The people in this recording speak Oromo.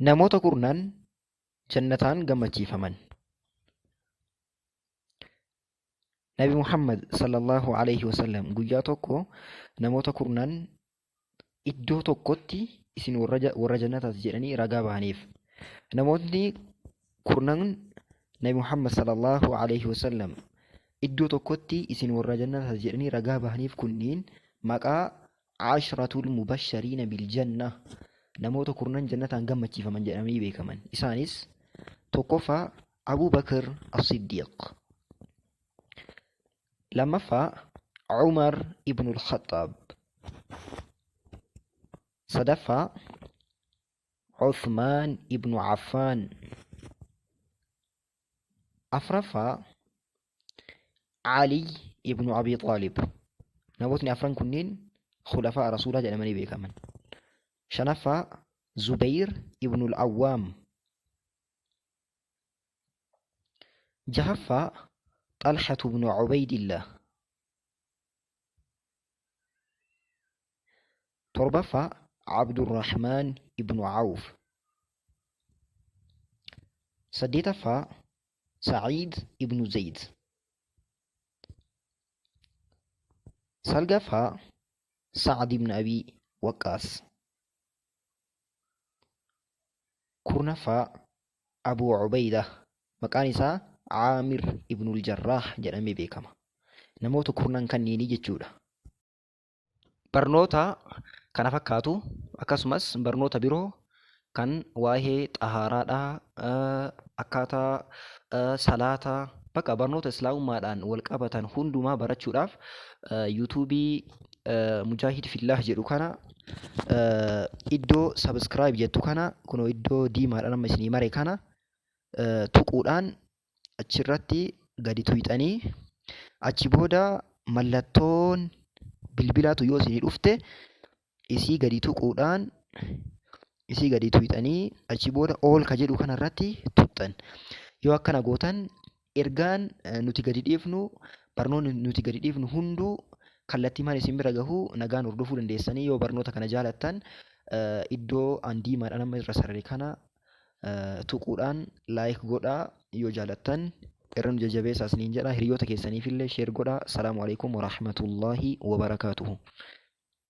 Namoota kurnan jannataan gammachiifaman. Nabi Muhammad sallallahu alaihi wasallam guyyaa tokko namoota kurnan iddoo tokkotti isin warra jannataati jedhanii ragaa bahaniif. Namootni kurnan Nabi Muhammad sallallahu alaihi wasallam iddoo tokkotti isin warra jannataati jedhanii ragaa bahaniif kunniin maqaa Ashratul Mubashshariina bil Janna, namoota kurnan jannataan gammachiifaman jedhamanii beekaman. Isaanis tokkoffaa Abuu Bakr As-Siddiiq, lammaffaa Umar ibnul Khaxxaab, sadaffaa Uthmaan ibnu Affaan, afraffaa Aliy ibnu Abii Xaalib. Namootni afran kunniin khulafaa Rasuulaa jedhamanii beekaman. Shanaffaa Zubayr ibnul Awwaam. Jahaffaa Xalhatu ibnu Ubaydillah. Torbaffaa Abdurrahmaan ibnu Awf. Saddeetaffaa Sa'iid ibnu Zayd. Salgaffaa Sa'd ibn Abi Waqqaas. Kurnaffaa Abuu Ubaydah, maqaan isaa Aamir ibnul Jarraah jedhamee beekama. Namoota kurnan kanniinii jechuudha. Barnoota kana fakkaatu akkasumas barnoota biroo kan waa'ee xahaaraadhaa, akkaataa salaataa, bakka barnoota islaamummaadhaan wal qabatan hundumaa barachuudhaaf yuutuubii Mujaahid Fillaah jedhu kana iddoo subscribe jettu kana kunoo iddoo diimaadhaan amma isinii mare kana tuquudhaan achirratti gadi tuyxanii achi booda mallattoon bilbilaatu yoo isinii dhufte isii gadi tuquudhaan isii gadi tuyxanii achi booda all ka jedhu kanarratti tuqxan. Yoo akkana gootan ergaan nuti gadi dhiifnu, barnoonni nuti gadi dhiifnu hunduu kallattii maan isin bira gahu nagaan hordofuu dandeessanii. Yoo barnoota kana jaalattan iddoo an diimaadhaan amma irra sarare kana tuquudhaan like godhaa, yoo jaalattan irra nu jajjabeessaa isiniin jedha, hiriyoota keessaniifillee share godhaa. Salaamu alaikum warahmatullaahi wabarakaatuhu.